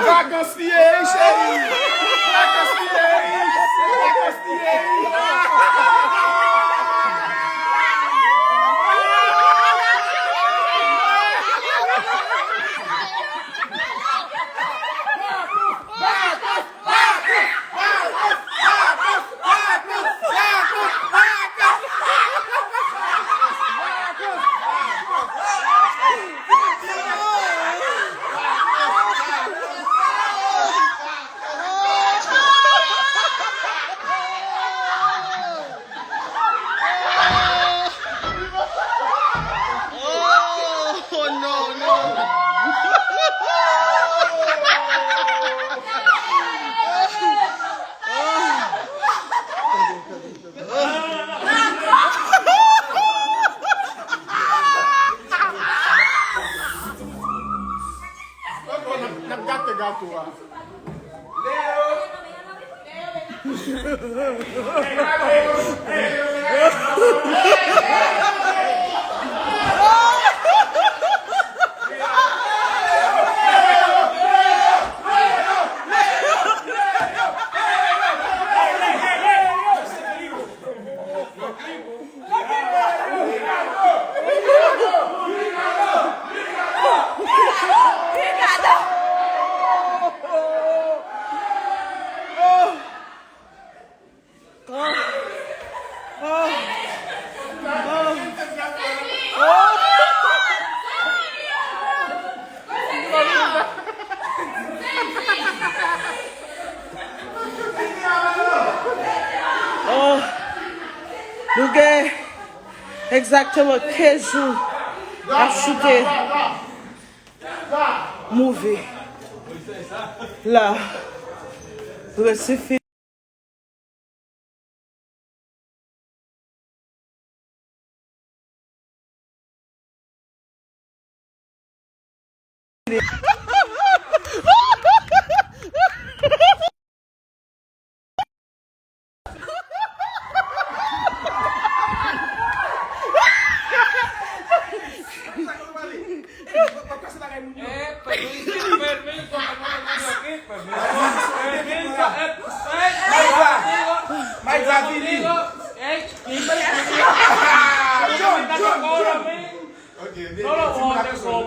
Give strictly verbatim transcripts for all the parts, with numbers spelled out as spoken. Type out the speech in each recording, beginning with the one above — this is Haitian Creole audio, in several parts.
Vakans li ye, wi, cheri. Vakans li ye, wi. Vakans li ye, wi. Oh, no, no. N ap, n ap gate gato a. Oh, nou gen egzakteman kenz jou n ap choute movie la. Prèske fini. Mike la, Mike la vini. John, John, John. Ok, de, de, ti moun ap sou.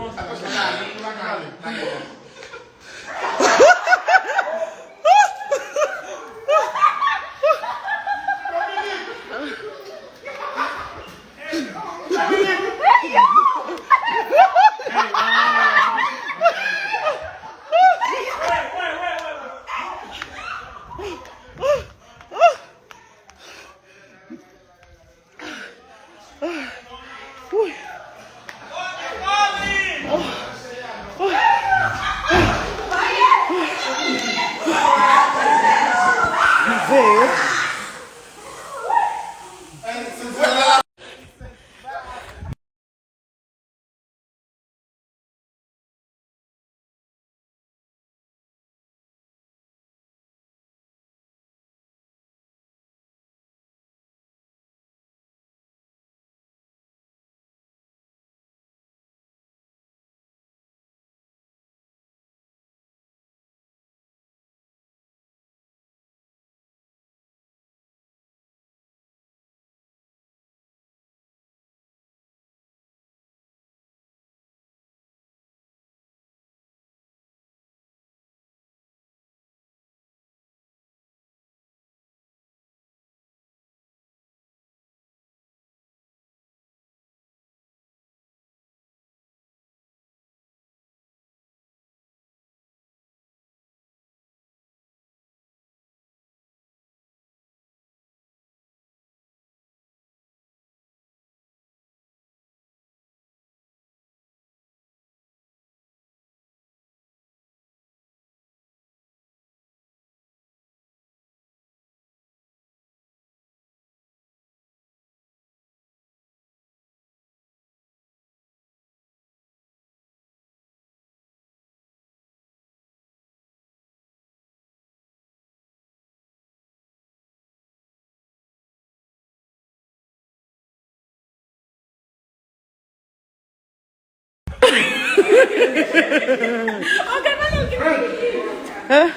Hein?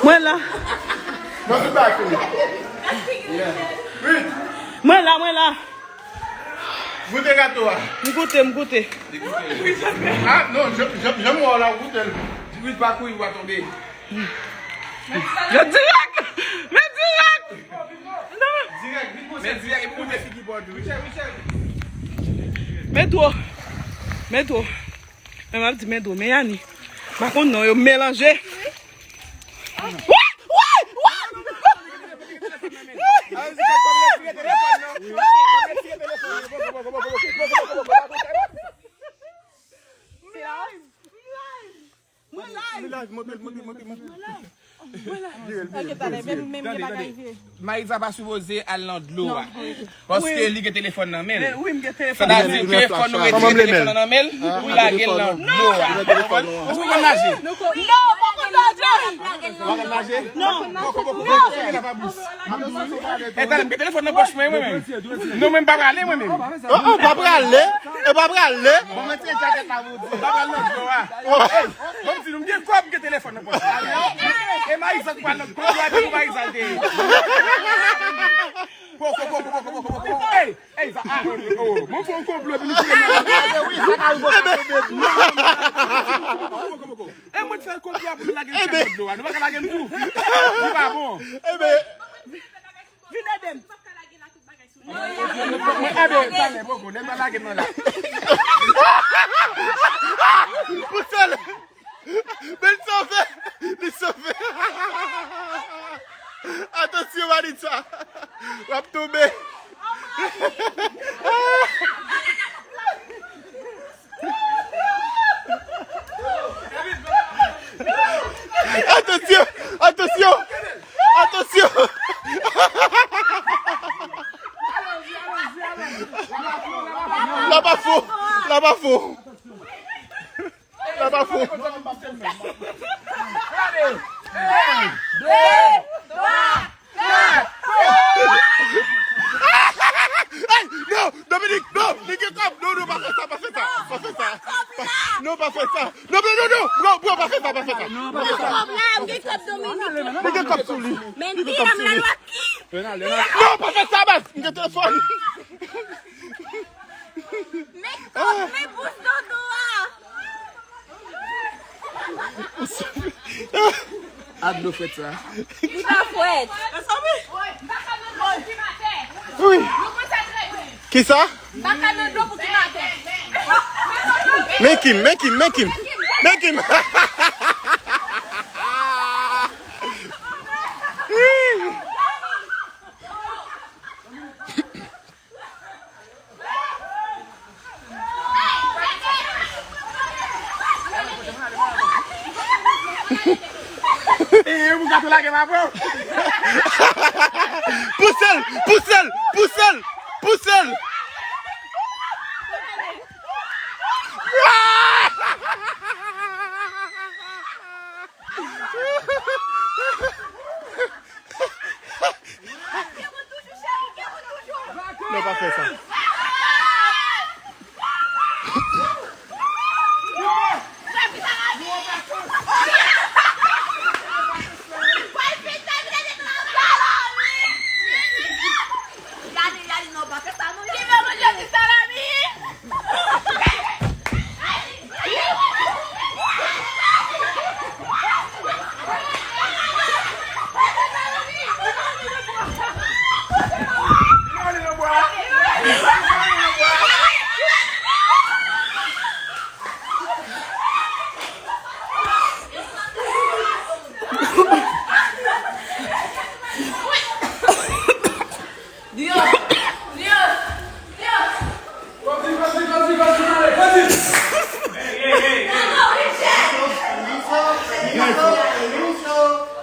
Mwen la. Non, tout bagay fini. Mwen la, mwen la. Goute gato a. M goute, m goute. Ah, non, jan, jan, jan m wè w la, w goute l. Di pa kouri, w a tonbe. Men dirèk! Men dirèk! Non. Men dirèk, epi w met figi bò tou. Men twò. Men twò. Men m ap di men twò. Men Yani. M pa konn non, yo melanje. Woy! Woy! Woy! Mwen live. Mwen live. Mwen live. Mwen live. Mwen live. Mwen live. Maritza pa sipoze al nan dlo a. Paske li gen telefòn nan men l. Sa vle di ke fò nou retire telefòn nan nan men l pou lage l nan dlo a. Ou konprann? Ou konn naje? Non, mwen konn naje. Non. Poko, poko, poko, poko, poko, poko. E talè, m gen telefòn nan pòch mwen, mwen menm. Non, men m pa prale, mwen menm. Oh, oh, pa prale. E pa prale. Bon, mwen te jakèt la, mwen di. Pa pral nan dlo a. Oh. Hey, bon, m di nou, m gen kòb, m gen telefòn nan pòch mwen. E Maritza ki pral nan dlo a, epi pou Maritza l te ye. Poko, poko, poko, poko, poko. Hey, hey, sa, ah, oh, oh, oh. Mwen fè yon konplo, epi nou tire nan dlo a. Poko, poko, poko. E mwen fè konplo a pou nou lage m nan dlo a. Nou pa ka lage m tou. Li pa bon. Vin ede m. Mwen, mwen, mwen, talè, poko, lè m lage m nan la. Pouse l! Men l sove! Li sove! Atansyon, Maritza! W ap tonbe! Atansyon! Atansyon! Atansyon! Laba fon! Laba fon! Laba fon! Hey, non, Dominique, non, li gen kòb. Non, non, pa fè sa, pa fè sa, pa fè sa. Non, pa fè sa. Non, non, non, non, non, bro, pa fè sa, pa fè sa. Pa fè sa. Li gen kòb sou li. Li gen kòb sou li. Non, pa fè sa, baz. M gen telefòn. Men kòb, men bous dodo a. A dlo frèt sa. Li pa frèt. Wi. Kisa? M pa ka nan dlo pou ti maten. Men Kim, men Kim, men Kim. Men Kim. Pouse l, pouse l, pouse l, pouse l. Non, pa fè sa.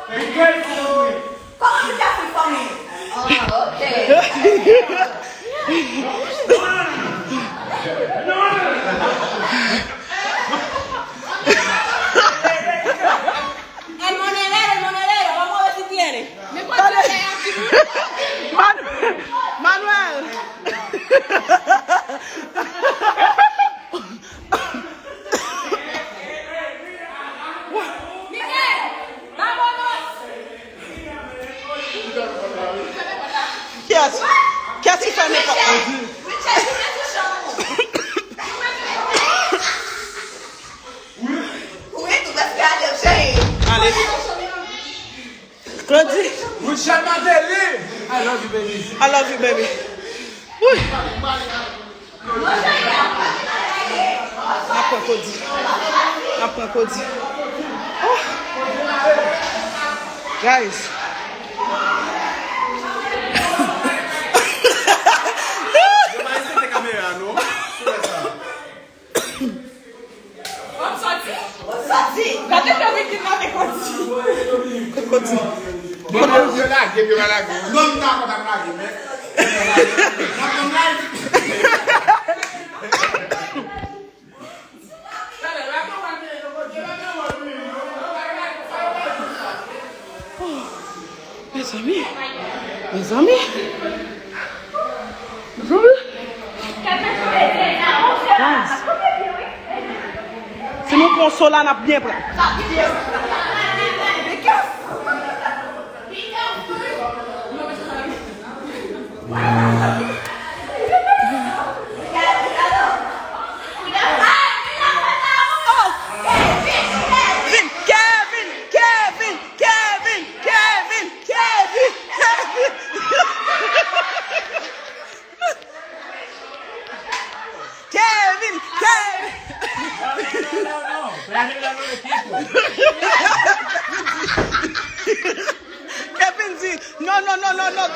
Kòman pou fè pou fanmi? Ah, ok. El monedero, el monedero, vamos a ver si tiene. Manuel, Manuel. Miguel. Claudie. Richard Martelly. I love you, baby. I love you, baby. Woy. N ap pran Claudie. N ap pran Claudie. Oh. Guys. Yo pa respekte kamera, non. Sou wè sa. Wap soti? Soti. Gade Dominique nan men Claudie. Claudie. Bon, bon, yo lage, yo lage. Non, m ta kontan lage, men. N ap konn lage. Mezanmi, mezanmi. Guys, si nou pran so la, n ap byen pran. Kevin, Kevin, Kevin, Kevin, Kevin, Kevin, Kevin. Kevin, Kevin. Kevin di, non, non, non, non, non.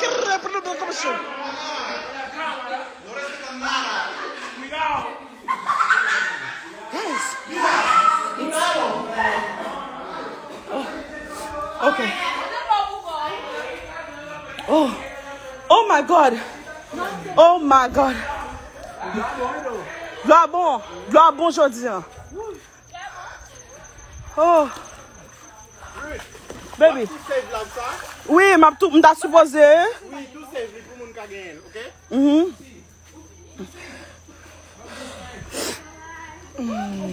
Guys, it's, oh, okay. Oh, oh my God. Oh my God. Glwa bon, glwa bon jodi a. Oh. Baby. Wi, m ap tou, m ta sipoze. Wi, tou save li pou moun ka genyen l, oke? Mhm. Ou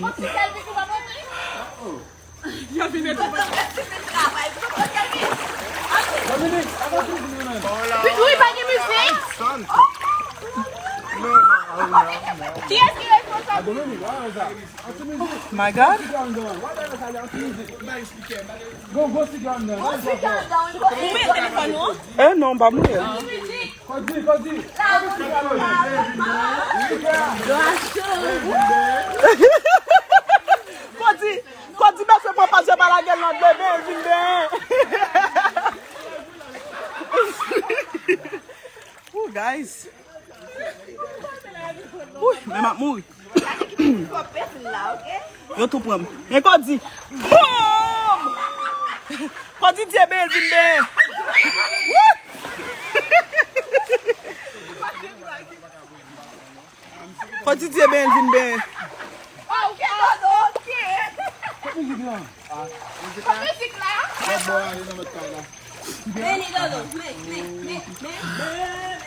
panse Kelvin ou pa monte? Yo vin mete mwen. Wi, pa gen mizik. Kiyès ki responsab? My God. Ou mete telefòn ou an? Eh non, m pa mouye. Kodi, Kodi mesye pran paz yo pa lage l nan bebe, l vin benyen. Ooh, guys. Ooh, men m ap mouri. Yo tou pran m. Men Kodi, boom! Kodi Dye benyen, vin benyen. Kodi Dye benyen, vin benyen. Mizik la. Mizik la. Beni Dodo. Men, men, men, men, men, men.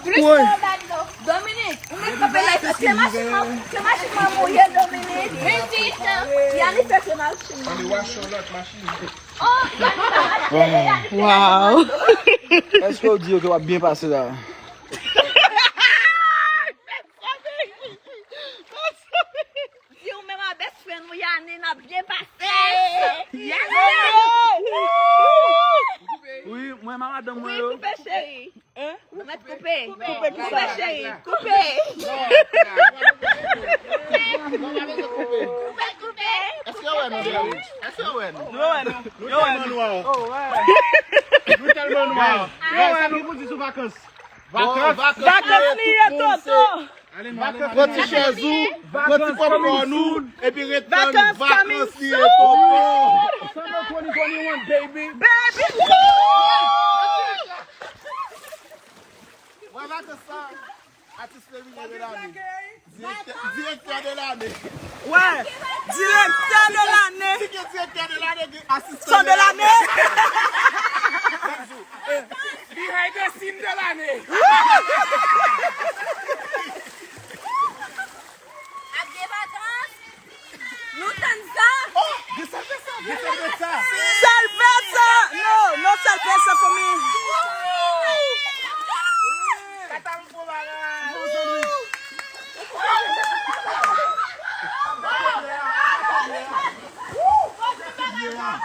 Plis nan bad lo. Dominique, ou met kanpe la, se machin nan, se machin nan mouye, Dominique. Vin ti tan. Yannick fè se machin nan. Ann wash yon lòt machin. Oh, Yannick ap achte de Yannick. Wow. Èske w di yo ke w ap byen pase la? Di ou menm a best friend ou Yane, n ap byen pase. Yes! Wi, mwen, ma madanm mwen yo. Wi, koupe cheri. Mèt koupe. Koupe, koupe, koupe, cheri. Koupe. Koupe, koupe. Èske yo wè nou, Jerry? Èske yo wè nou? Nou wè nou. Nou tèlman nwa. Oh, wè. Nou tèlman nwa. Yo wè nou. Sa ki pou di sou vakans? Vakans. Vakans li ye, Toto. Pran ti chèz ou, pran ti popcorn ou, epi ret tann. Vakans li ye, Toto. Summer twenty twenty-one, baby. Baby, woo! Wè vakans sa, atis feminen de lane. Direktè, direktè de lane. Wè, direktè de lane. Si gen direktè de lane, gen asistan de lane. Behind the scene de lane. Ap gen vakans. Nou tann sa. Oh, gen sèlvesa, gen sèlvesa. Sèlvesa. No, no sèlvesa for me. Kata m fon bagay. Bon, zanmi. Yo a.